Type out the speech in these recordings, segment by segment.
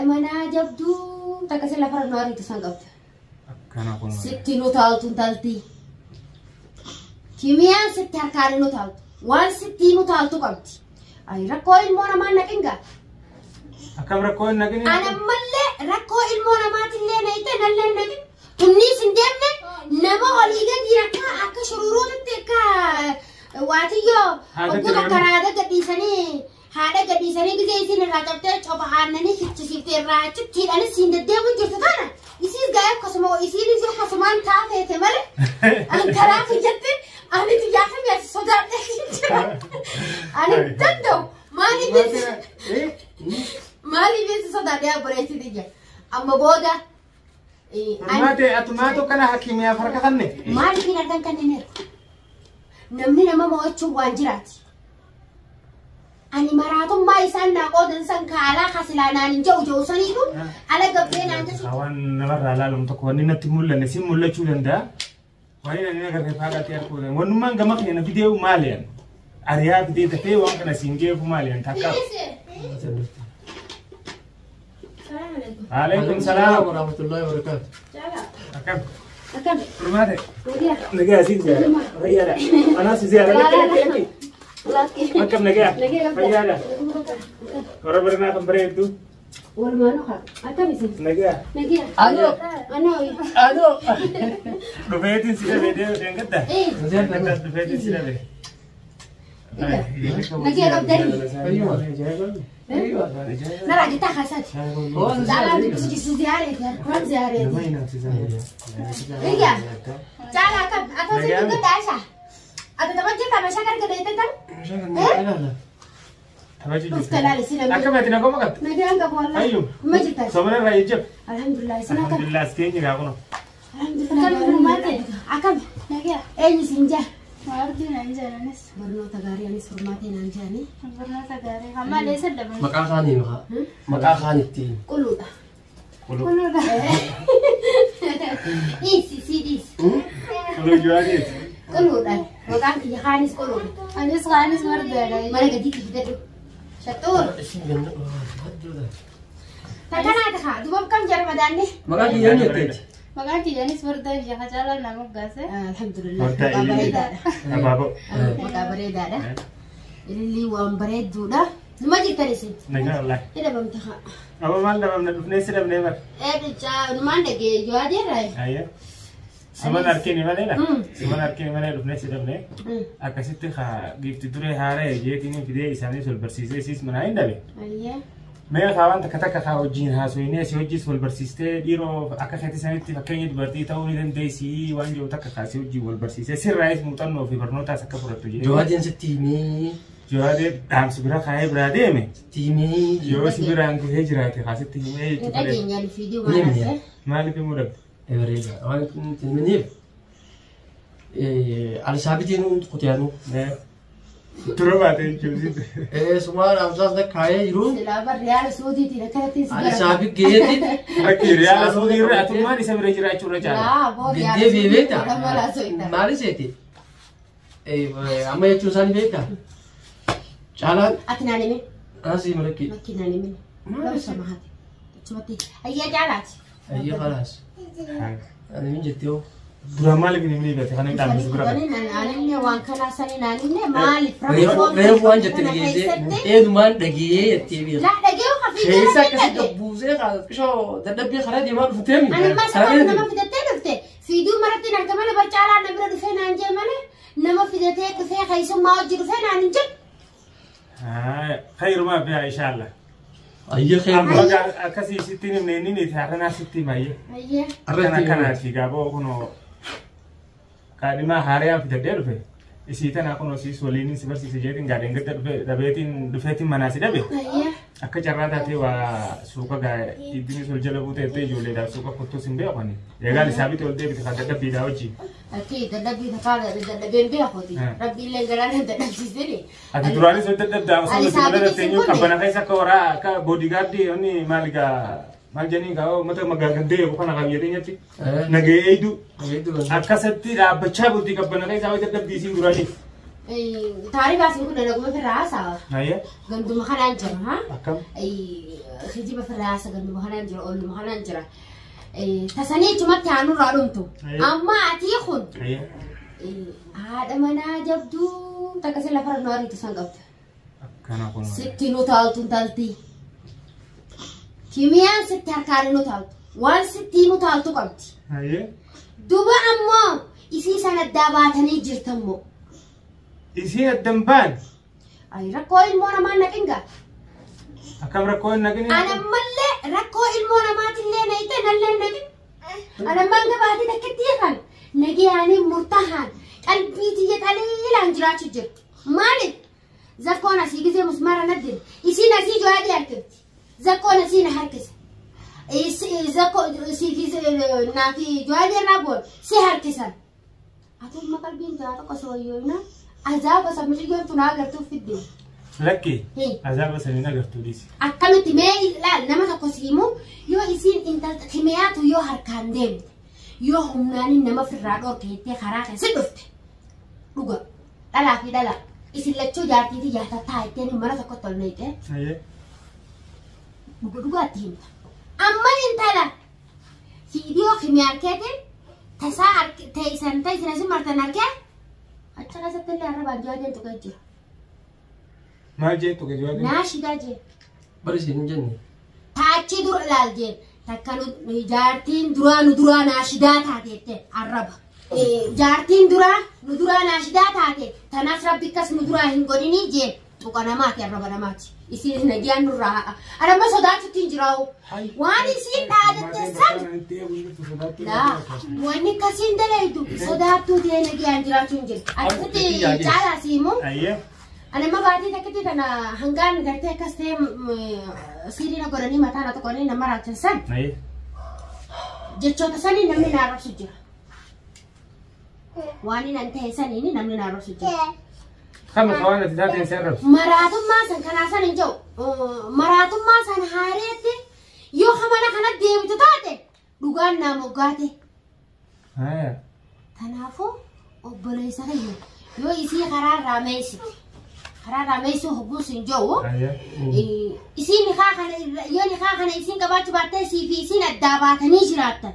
Haadha manaa jabduu takka si lafarra nu ariitu san qabda. Akkana kun. Sitti nu taaltu intalti. Kimiyaan sitti harkaan nu taaltu. Waan sitti nu taaltu qabdi. Ay rakkoo ilmoo namaa naqin gaa. Akkam rakkoo hin naqin. Ana ammallee rakkoo ilmoo namaatillee naqite nallee hin naqin. Tunniis hin deemne nama olii gadi rakkaa akka shururuutitti akka waatiyyoo Haadha hogguu takka jedhanii. raada gadhiisanii haadha gadhiisanii gizee isiin irraa cabtee coba aannanii fichisiifte irraa achitti hidhanis siin deddeebi'u jirtu tana isiis gaa'ee akkasuma isiinis akkasumaan taafeete malee an karaa kiyyatti ani xiyyaa fi ati sodaadhee jira ani hin danda'u maaliif maaliif si sodaadhee abboleetti xiyya amma booda Furmaate atumaatu kana hakimiyaaf harka kanne. Maaliif hin argan kanneen namni nama mo'achuun waan jiraati. Ani maraatummaa isaan naa qoodan san kaalaa kasilaa naan hin jedhu jedhu saniitu ala gabbee naan jechu. Waan namarraa ilaalamu tokko wanni natti mul'anne si mul'achuu danda'a. Waan inni agartee faaqatti arguu danda'a. Wannummaan gama keenya fidee maali yan? Ariyaa fidee dafee waan kana siin geefu maali yan takka. Alaikum salaam. Warahmatullahi wabarakatuh. Akkam. Akkam. Furmaate. Nagaya. Nagaa siin ziyaara. Fayyaadha. Anaas ziyaara. Lakki lakki. Akkam nagaa. Nagaya. Fayyaadha. Warra baranaa kan bareeddu. Walumaanuu haa. Akkam isin? Nagaa. Nagaya. Alo. Anoo. Alo. Dhufeetiin si dhabee deemee gadda. Eh. Dhufeetiin si dhabee. Nagaya qabdanii. Nara gitaa kaasaati. Caalaa dubbisiisu ziyaareeti. Harkaan ziyaareeti. Egaa. Caalaa akkam? Akkam isin gadda Aisha? Ati tapha jirta meeshaa gargar deettee tan? Dhufte laali si namni. Akkam ati nagoma qabda? Nagaan qabu wallahi. Ayyu. Ma jirta? Somana irraa ijjab. Alhamdulillah isin akkam? Alhamdulillah as keenya gaa kuno. Alhamdulillah. Akkam? Nagaya. Eenyu siin jaa? Maardi naan jedhanis. Barnoota gaarii anis furmaatee naan jaanii. Barnoota gaarii. Hamma leessa dabalu. Maqaa kaanii maqaa. Maqaa kaanitti. Qulluudha. Qulluudha. Dhiisi sii dhiisi. Quluu juwaadeeti. Qulluudha. Maqaan kiyya kaanis qulluudha. Anis kaanis mardaadha. Mana gadiitti fidadhu. Shaxxuur. Isin ganna hadduudha. Takkanaati haa. Dubaab kam jara madaanne? Maqaa kiyyaan jetteeti. Maqaan kiyyaanis mardaa biyya kacaalaa nama gaase. Alhamdulillah. Hortaa Maqaa ilillii. bareedaadha. Abaaboo. Maqaa bareedaadha. Ilillii waan bareedduudha. Numa jirtan isin. Nagaa wallahi. Hidhabamta haa. Aba maal dhabamna dhufnee si dhabnee bar. Eedichaa numaan dhagee jawaadee Ayya. Suman harkini malee dha. Mm. Suman harkini malee dhufnee si dhabnee. Akkasitti haa giifti duree haara jeetiin fidee isaanis wal barsiisee isiis manaa hin dhabe. Ayyee. Mee haa waan takka takka haa wajjin haasofnee si wajjis wal barsiistee dhiiroo akka keetti sanitti fakkeenya dubartii ta'uu ni dandeessi waan jiru takka haa si wajjin wal barsiisee sirraayis muuxannoo fi barnootaas akka fudhattu jedhee. Jawaadeen sitti himee. Jawaadee dhaamsi bira kaayee biraa deeme. Sitti himee. Yoo si biraan gahee jiraate haa sitti himee Hin jechuudha. dhageenyaan fiidiyoo Ni maal himne. haasa'e? Maaliif himuu dhabde? Bareeda. Waan itti himaniif. Alisaabitiin kutaanu. Dura baate jechuun. Sumaan amsaas kaayee jiru. Silaa bar riyaala suudiitiin akkanatti si gara. Alisaabi geetti. Bakki riyaala suudii irra atummaan isa bira jiraachuu irra caala. Laa boo riyaala Deddeebi'ee suudiitiin beektaa? nama laasoita. Maali seeti? Amma jechuun isaanii beektaa? Caalaan Ati naan hime. asii malakki. Makki naan hime. Maali Lama sama haati. Achumatti. Ayyee jaalaati. Ayyee khalaas. Ani min jettee hoo? Dura maaliif hin himne beekte kana dhaamsi bira Dhufanii naan himne waan kanaa sanii naan himne maaliif Reefu waan jette dhageessee eenyumaan dhagee jettee beekta. Laa dhagee hafii Keessa gara akkasii dhagee. gabbuusee qishoo dadhabbii karaa deemaa dhufteemi. Ani immoo sababa nama fidattee dhufte fiiduu maratti arga malee barcaalaa na bira dhufee naan jee malee nama fidatee dhufee keessummaa hojii dhufee naan hin jedhu. Khayrumaa fi inshallah. Ayyee Amma khayru. akkasii sitti hin himne inni ni haranaa sitti himayyee. Ayyee. Akkana akkanaati gaaboo kunoo kaadhimaa haarayaan fidadhee dhufe isii tana kunoo siis waliin si barsiise jeetiin gaadheen gadda dhufe dhabeetiin dhufeetiin manaa si dhabe. Ayyee. Akka carraa taatee waa suuqa gaa iddinis ol jala buuteettee ijoolleedhaaf suuqa kottuus hin beekani. Eegaan isaa bite ol deebite kan dadhabbiidhaa hojii. Akki dadhabbii takkaa dadhabeen beekuti. Rabbi illee garaan hin dadhabsiisini. Ati duraanis ol dadhabdaa osoo Ani nuti mana saabiti dadhabteenyu sin kunne. qabbana keessa akka waraa akka boodigaardii inni maal gaa maal jennii gaa uummata magaagandee kana qabiyyatee nyatti nagahee eeydu akkasatti dhaabbachaa bultii qabbana keessa hawwa dadhabbii isiin duraaniif. Taariif asiin kun naguma firraa haasawa. Ayyee Ganduma kanaan jira haa. akkam. Kijiba firraa sagannuma kanaan jira ooluma kanaan jira. Tasanii achumatti aanurraa dhumtu. Amma ati kun haadha manaa jabduu takka si lafarra nu ariitu san qabda. Akkana kun. Sitti nu taaltu intalti. Kimiyaan sitti harkaan nu taaltu. Waan sitti nu taaltu qabdi. Duba ammoo isii sana addaa baatanii jirtammoo. Isii addan baan. Ay rakkoo ilmoo namaa naqin gaa. Akkam rakkoo hin naqin. Anammallee rakkoo ilmoo namaatillee nayite nallee naqin. Anammaan gabaatee takkitti kan nagiyaanii murtahaan qalbii tiyya xaliilaan jiraachuu jira. Maaliif? Zakkoon asii gisee musmaara nadde isiin asii jawaadii harkifti. Zakkoon asii na harkisa. Zakkoo naafi jawaadii irraa boon si harkisan. Ati ilma qalbiin jaa tokko sooyyooyna azaaba sammuu tun agartuuf fidde. Lakki azaaba saniin agartuu dhiisi. Akkamitti mee ilaal nama tokko si himu yoo isiin intalta kimiyaatu yoo harkaan deemte yoo humnaaniin nama firraa dhoorke jettee karaa keessa dhufte dhuga dhalaa fi dhala isin lachuu jaartiitii jaartattaa jetteen mana tokkotti ol neeqee dhuga dhugaatti himta. Amma intala fiidiyoo kimiyaa keetiin tasaa teessan teessan asin martan harkee achi keessatti illee arrabaan jawaadeen tuqee jira. Maal jee tuqe jawaadeen? Naashidaa jee. Bari isin hin jenne. Taachi dura ilaal jee takka jaartiin duraa nu duraa naashidaa taateette arraba. Jaartiin duraa nu duraa naashidaa taate tanaaf rabbi akkas nu duraa hin godhinii jee tuqa namaati arraba namaati. Isiin nagiyaan nurraa arama sodaachuutti hin jiraa'u. Waan isiin dhaadatte san wanni akkasiin dalaytu sodaattuu ta'ee nagiyaan jiraachuu hin jiru. Akkasitti caalaa siimu. Ani amma baatii takkitti tana hangaan gartee akkas ta'e siiriina godhanii mataa na tuqanii nama raachan san jechoota sanii namni na arrabsu jira. Waan inni an ta'e saniin namni na arrabsu jira. Kama waan ati taateen si arrabsu. Maraatummaa san kanaa san hin jiru. Maraatummaa san haareetti yoo hamana kana deemtu taate dhugaan naa moggaate. Kanaafuu obboleessa kiyya yoo isii karaarraa meessite. Karaa raameessuu hogguus hin jiru. Isiin nikaa kana yoo nikaa kana isiin qabaachuu baattee isii fi isiin addaa baatanii jiraattan.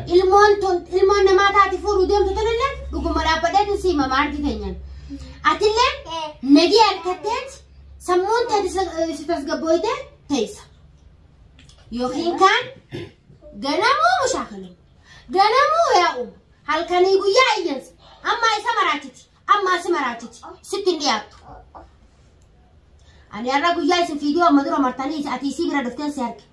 Ilmoon tun ilmoon namaa taate fuudhuu deemtu tunillee dhuguma dhaabbadheetiin siima maarti keenyan. Atillee nagii harkatteet sammuun taate si tasgabbooyte teessa. Yookiin kaan ganamuu mushaakalu. Ganamuu yaa'u halkanii guyyaa iyyansa. Amma isa maraachiti. Amma si maraachiti. Sitti hin dhiyaattu. Ani har'a guyyaa isin fiidiyoo amma dura martanii ati isii bira dhufteen si arge.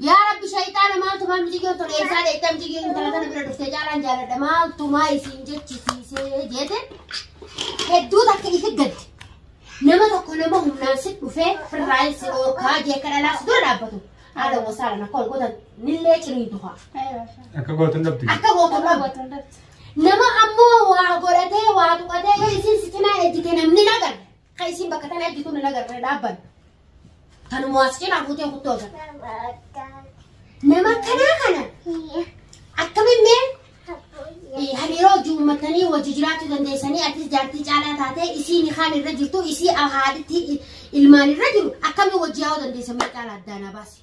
Yaa Rabbi shayitaana maaltu maal mijigoon tole eessaa dheettaa mijigoon intala tana bira dhuftee caalaan jaaladha maaltu maa isin jechisiisee jeete hedduu takka ifi gadde. Nama tokko nama humnaan si dhufee firraan si dhoorkaa jee akka dhalaas dura dhaabbatu. Haadha wasaalan akka ol gootan nillee ciriin duhaa. Akka gootan dhabdu. Akka gootan dhabdu. Nama ammoo waa godhatee waa tuqatee yoo isin si cinaa ejjite namni nagarre. Kan isin bakka tana ejjitu ni nagarre dhaabban. Kanuma as cinaa fuutee kuttoo agarra. Nama akkanaa kana akkamiin mee hariiroo hojii uummatanii wajji jiraachuu dandeessanii atis jaartii caalaa taatee isiin kaan irra jirtu isii haadhitti ilmaan irra jiru akkamiin wajji yaa'uu dandeessan mee caalaa addaanaa baasi.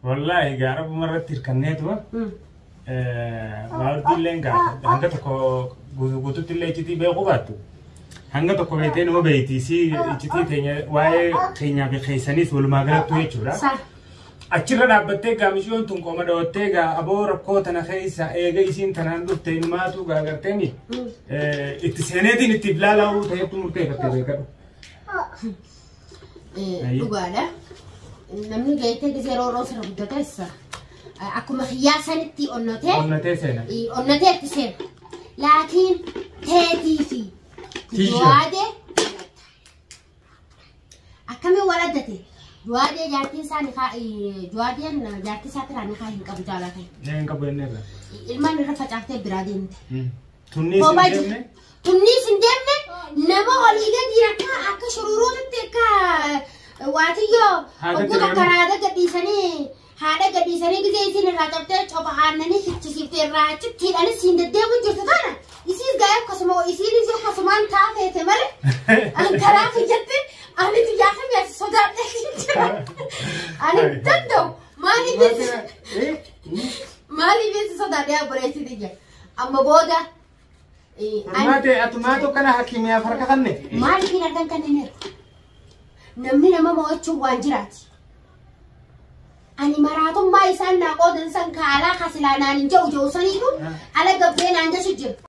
Wallaahi gaara irratti hirkanneetuma. Maaltu illee gaafa hanga tokko guutuutti illee iccitii beekuu baattu. Hanga tokko beektee nama beekti isii iccitii teenya waa'ee keenyaa fi keessaniis walumaa galattu jechuudha. Achirra dhaabbattee gaa mishiyoon tun qoma dhawattee gaa aboo rakkoo tana keessa eega isiin tanaan dhufte ilmaatu gaa garteemi itti seeneetiin itti ilaalaa ta'etu murteeffattee beekadhu. Dhugaadha. Namni gaitee gisee yeroo sirra guddateessa akkuma xiyyaa sanitti onnotee Onnatee seena. onnotee itti seena. Laakiin teetii fi Duwaadee akkamiin wal addate? Duwaadee jaartiin isaa nikaa duwaadeen jaartii isaa tiraa nikaa hin qabu jaalaa ta'e. Hin qabu jennee irra. Ilmaan irra facaaftee biraa deemte. Tunniis hin deemne. Tunniis hin deemne nama olii gadi akka akka shururuutti akka waatiyyoo hogguu takka haadha gadhiisanii haadha gadhiisanii gisee isiin irraa cabtee coba aannanii fichisiifte irraa achitti hidhanii siin deddeebi'u jirtu tana isiis gaa'ee akkasuma isiinis akkasumaan taafeete malee an karaa kiyyatti Ani xiyyaa kamii ati sodaadhee jira. Ani danda'u maaliif si sodaadhee obboleessi xiyya. Amma booda Furmaate atumaatu kana hakimiyaaf harka kanne. Maaliif hin argan kanneen namni nama mo'achuun waan jiraati. Ani maraatummaa isaan naa qoodan san kaalaa kasilaa naan hin jedhu jedhu saniitu ala gabbee naan jechu jira.